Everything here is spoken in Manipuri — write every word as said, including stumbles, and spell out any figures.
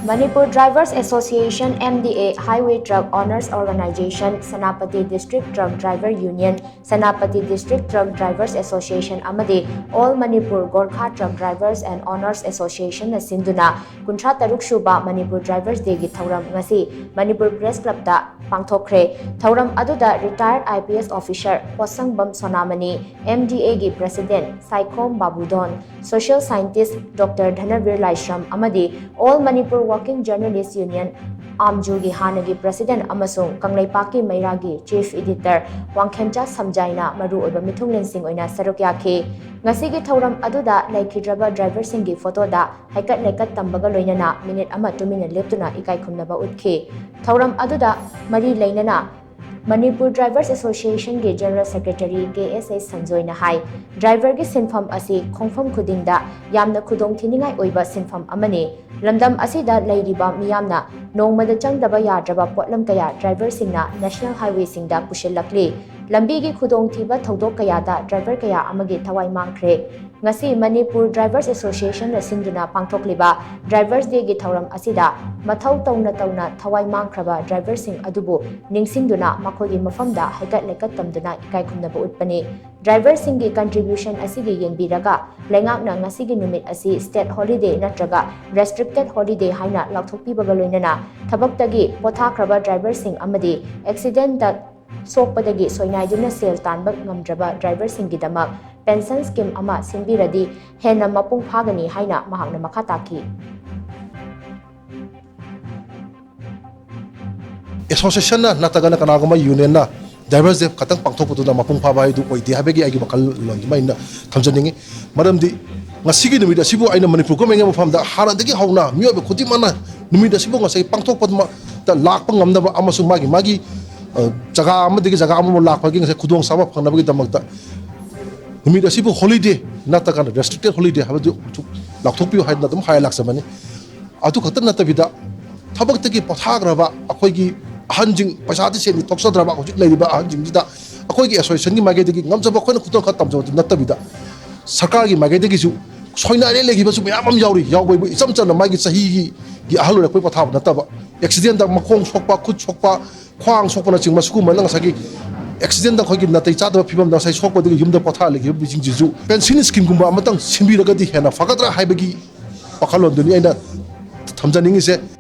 Manipur Drivers Association, M D A, Highway Truck Owners Organization, Senapati District Truck Driver Union, Senapati District Truck Drivers Association ꯑꯃꯗꯤ All Manipur Gorkha Truck Drivers and Owners Associationꯅ ꯁꯤꯟꯗꯨꯅ ꯀꯨꯟꯊ꯭ꯔꯥ ꯇꯔꯨꯛ ꯁꯨꯕ Manipur Drivers Dayꯒꯤ ꯊꯧꯔꯝ ꯉꯁꯤ Manipur Press Clubꯇ ꯄꯥꯡꯊꯣꯛꯈ꯭ꯔꯦ꯫ ꯊꯧꯔꯝ ꯑꯗꯨꯗ retired I P S officer ꯄꯣꯠꯁꯪꯕꯝ ꯁꯣꯅꯥꯃꯅꯤ, M D Aꯒꯤ President Saikhom ꯕꯥꯕꯨꯗꯣꯟ, social scientist Doctor ꯙꯅꯕꯤꯔ ꯂꯥꯏꯁ꯭ꯔꯝ ꯑꯃꯗꯤ All Manipur Working Journalist Union, ꯑꯥꯝꯖꯨꯒꯤ ꯍꯥꯟꯅꯒꯤ President ꯑꯃꯁꯨꯡ ꯀꯪꯂꯩꯄꯥꯛꯀꯤ ꯃꯩꯔꯥꯒꯤ Chief Editor ꯋꯥꯡꯈꯦꯝꯆꯥ ꯁꯝꯖꯥꯏꯅ ꯃꯔꯨꯑꯣꯏꯕ ꯃꯤꯊꯨꯡꯂꯦꯟꯁꯤꯡ ꯑꯣꯏꯅ ꯁꯔꯨꯛ ꯌꯥꯈꯤ꯫ ꯉꯁꯤꯒꯤ ꯊꯧꯔꯝ ꯑꯗꯨꯗ ꯂꯩꯈꯤꯗ꯭ꯔꯕ driverꯁꯤꯡꯒꯤ photoꯗ ꯍꯩꯀꯠ ꯂꯩꯀꯠ ꯇꯝꯕꯒ ꯂꯣꯏꯅꯅ minute ꯑꯃ ꯇꯨꯃꯤꯟꯅ ꯂꯦꯞꯇꯨꯅ ꯏꯀꯥꯏ ꯈꯨꯝꯅꯕ ꯎꯠꯈꯤ꯫ ꯊꯧꯔꯝ ꯑꯗꯨꯗ ꯃꯔꯤ ꯂꯩꯅꯅ Manipur Drivers Associationꯒꯤ General Secretary K S A ꯁꯟꯖꯣꯏꯅ ꯍꯥꯏ, driverꯒꯤ ꯁꯤꯟꯐꯝ ꯑꯁꯤ ꯈꯣꯡꯐꯝ ꯈꯨꯗꯤꯡꯗ ꯌꯥꯝꯅ ꯈꯨꯗꯣꯡꯊꯤꯅꯤꯡꯉꯥꯏ ꯑꯣꯏꯕ ꯁꯤꯟꯐꯝ ꯑꯃꯅꯤ꯫ ꯂꯝꯗꯝ ꯑꯁꯤꯗ ꯂꯩꯔꯤꯕ ꯃꯤꯌꯥꯝꯅ ꯅꯣꯡꯃꯗ ꯆꯪꯗꯕ ꯌꯥꯗ꯭ꯔꯕ ꯄꯣꯠꯂꯝ ꯀꯌꯥ driverꯁꯤꯡꯅ national highwayꯁꯤꯡꯗ ꯄꯨꯁꯤꯜꯂꯛꯂꯤ꯫ ꯂꯝꯕꯤꯒꯤ ꯈꯨꯗꯣꯡꯊꯤꯕ ꯊꯧꯗꯣꯛ ꯀꯌꯥꯗ driver ꯀꯌꯥ ꯑꯃꯒꯤ ꯊꯋꯥꯏ ꯃꯥꯡꯈ꯭ꯔꯦ꯫ ꯉꯁꯤ Manipur Drivers Associationꯅ ꯁꯤꯟꯗꯨꯅ ꯄꯥꯡꯊꯣꯛꯂꯤꯕ Drivers Dayꯒꯤ ꯊꯧꯔꯝ ꯑꯁꯤꯗ ꯃꯊꯧ ꯇꯧꯅ ꯇꯧꯅ ꯊꯋꯥꯏ ꯃꯥꯡꯈ꯭ꯔꯕ driverꯁꯤꯡ ꯑꯗꯨꯕꯨ ꯅꯤꯡꯁꯤꯡꯗꯨꯅ ꯃꯈꯣꯏꯒꯤ ꯃꯐꯝꯗ ꯍꯩꯀꯠ ꯂꯩꯀꯠ ꯇꯝꯗꯨꯅ ꯏꯀꯥꯏ ꯈꯨꯝꯅꯕ ꯎꯠꯄꯅꯤ꯫ Driverꯁꯤꯡꯒꯤ contribution ꯑꯁꯤꯒꯤ ꯌꯦꯡꯕꯤꯔꯒ ꯂꯩꯉꯥꯛꯅ ꯉꯁꯤꯒꯤ ꯅꯨꯃꯤꯠ ꯑꯁꯤ state holiday ꯅꯠꯇ꯭ꯔꯒ restricted holiday ꯍꯥꯏꯅ ꯂꯥꯎꯊꯣꯛꯄꯤꯕꯒ ꯂꯣꯏꯅꯅ ꯊꯕꯛꯇꯒꯤ ꯄꯣꯊꯥꯈ꯭ꯔꯕ driverꯁꯤꯡ ꯑꯃꯗꯤ accidentꯇ ꯁꯣꯛꯄꯗꯒꯤ ꯁꯣꯏꯅꯥꯏꯗꯨꯅ ꯁꯦꯜ ꯇꯥꯟꯕ ꯉꯝꯗ꯭ꯔꯕ driverꯁꯤꯡꯒꯤꯗꯃꯛ pension scheme ꯑꯃ ꯁꯤꯟꯕꯤꯔꯗꯤ ꯍꯦꯟꯅ ꯃꯄꯨꯡ ꯐꯥꯒꯅꯤ ꯍꯥꯏꯅ ꯃꯍꯥꯛꯅ ꯃꯈꯥ ꯇꯥꯈꯤ꯫ Associationꯅ ꯅꯠꯇ꯭ꯔꯒꯅ ꯀꯅꯥꯒꯨꯝꯕ unionꯅ Drivers Day ꯈꯛꯇꯪ ꯄꯥꯡꯊꯣꯛꯄꯗꯨꯅ ꯃꯄꯨꯡ ꯐꯥꯕ ꯍꯥꯏꯗꯨ ꯑꯣꯏꯗꯦ ꯍꯥꯏꯕꯒꯤ ꯑꯩꯒꯤ ꯋꯥꯈꯜꯂꯣꯟ ꯑꯗꯨꯃꯥꯏꯅ ꯊꯝꯖꯅꯤꯡꯉꯤ꯫ ꯃꯔꯝꯗꯤ ꯉꯁꯤꯒꯤ ꯅꯨꯃꯤꯠ ꯑꯁꯤꯕꯨ ꯑꯩꯅ ꯃꯅꯤꯄꯨꯔ governmentꯒꯤ ꯃꯐꯝꯗ ꯍꯥꯟꯅꯗꯒꯤ ꯍꯧꯅ ꯃꯤꯑꯣꯏꯕ ꯈꯨꯗꯤꯡꯃꯛꯅ ꯅꯨꯃꯤꯠ ꯑꯁꯤꯕꯨ ꯉꯁꯥꯏ ꯄꯥꯡꯊꯣꯛꯄꯗ ꯂꯥꯛꯄ ꯉꯝꯅꯕ ꯑꯃꯁꯨꯡ ꯃꯥꯒꯤ ꯃꯥꯒꯤ, ꯑ, ꯖꯒꯥ ꯑꯃꯗꯒꯤ ꯖꯒꯥ ꯑꯃꯕꯨ ꯂꯥꯛꯄꯒꯤ ꯉꯁꯥꯏ ꯈꯨꯗꯣꯡꯆꯥꯕ ꯐꯪꯅꯕꯒꯤꯗꯃꯛꯇ ꯅꯨꯃꯤꯠ ꯑꯁꯤꯕꯨ holiday ꯅꯠꯇ꯭ꯔꯒꯅ restricted holiday ꯍꯥꯏꯕꯗꯨ ꯂꯥꯎꯊꯣꯛꯄꯤꯌꯨ ꯍꯥꯏꯗꯅ ꯑꯗꯨꯝ ꯍꯥꯏꯔ ꯂꯥꯛꯆꯕꯅꯤ꯫ ꯑꯗꯨ ꯈꯛꯇ ꯅꯠꯇꯕꯤꯗ ꯊꯕꯛꯇꯒꯤ ꯄꯣꯊꯥꯈ꯭ꯔꯕ ꯑꯩꯈꯣꯏꯒꯤ ꯑꯍꯟꯁꯤꯡ, ꯄꯩꯁꯥꯗꯤ ꯁꯦꯟꯗꯤ ꯊꯣꯛꯆꯗ꯭ꯔꯕ ꯍꯧꯖꯤꯛ ꯂꯩꯔꯤꯕ ꯑꯍꯟꯁꯤꯡꯁꯤꯗ ꯑꯩꯈꯣꯏꯒꯤ associationꯒꯤ ꯃꯥꯏꯀꯩꯗꯒꯤ ꯉꯝꯖꯕ ꯑꯩꯈꯣꯏꯅ ꯈꯨꯗꯣꯡ ꯈꯔ ꯇꯝꯖꯕꯗꯨ ꯅꯠꯇꯕꯤꯗ ꯁꯔꯀꯥꯔꯒꯤ ꯃꯥꯏꯀꯩꯗꯒꯤꯁꯨ ꯁꯣꯏꯅꯥꯏꯔꯦ ꯂꯩꯈꯤꯕꯁꯨ ꯃꯌꯥꯝ ꯑꯃ ꯌꯥꯎꯔꯤ꯫ ꯌꯥꯎꯕ ꯍꯥꯏꯕꯨ ꯏꯆꯝ ꯆꯝꯅ ꯃꯥꯒꯤ ꯆꯍꯤꯒꯤ ꯑꯍꯜ ꯑꯣꯏꯔꯛꯄꯩ ꯄꯣꯊꯥꯕ ꯅꯠꯇꯕ, ꯑꯦꯛꯁꯤꯗꯦꯟꯗ ꯃꯈꯣꯡ ꯁꯣꯛꯄ, ꯈꯨꯠ ꯁꯣꯛꯄ, ꯈ꯭ꯋꯥꯡ ꯁꯣꯛꯄꯅꯆꯤꯡꯕ ꯁꯤꯒꯨꯝꯕ ꯉꯁꯥꯏꯒꯤ ꯑꯦꯛꯁꯤꯗꯦꯟꯗ ꯑꯩꯈꯣꯏꯒꯤ ꯅꯥꯇꯩ ꯆꯥꯗꯕ ꯐꯤꯕꯝꯗ ꯉꯁꯥꯏ ꯁꯣꯛꯄꯗꯒꯤ ꯌꯨꯝꯗ ꯄꯣꯊꯥ ꯂꯩꯈꯤꯕꯁꯤꯡꯁꯤꯁꯨ ꯄꯦꯟꯁꯤꯟ ꯁ꯭ꯀꯤꯝꯒꯨꯝꯕ ꯑꯃꯇꯪ ꯁꯤꯟꯕꯤꯔꯒꯗꯤ ꯍꯦꯟꯅ ꯐꯒꯗ꯭ꯔꯥ ꯍꯥꯏꯕꯒꯤ ꯋꯥꯈꯜꯂꯣꯟꯗꯨꯅꯤ ꯑꯩꯅ ꯊꯝꯖꯅꯤꯡꯉꯤꯁꯦ꯫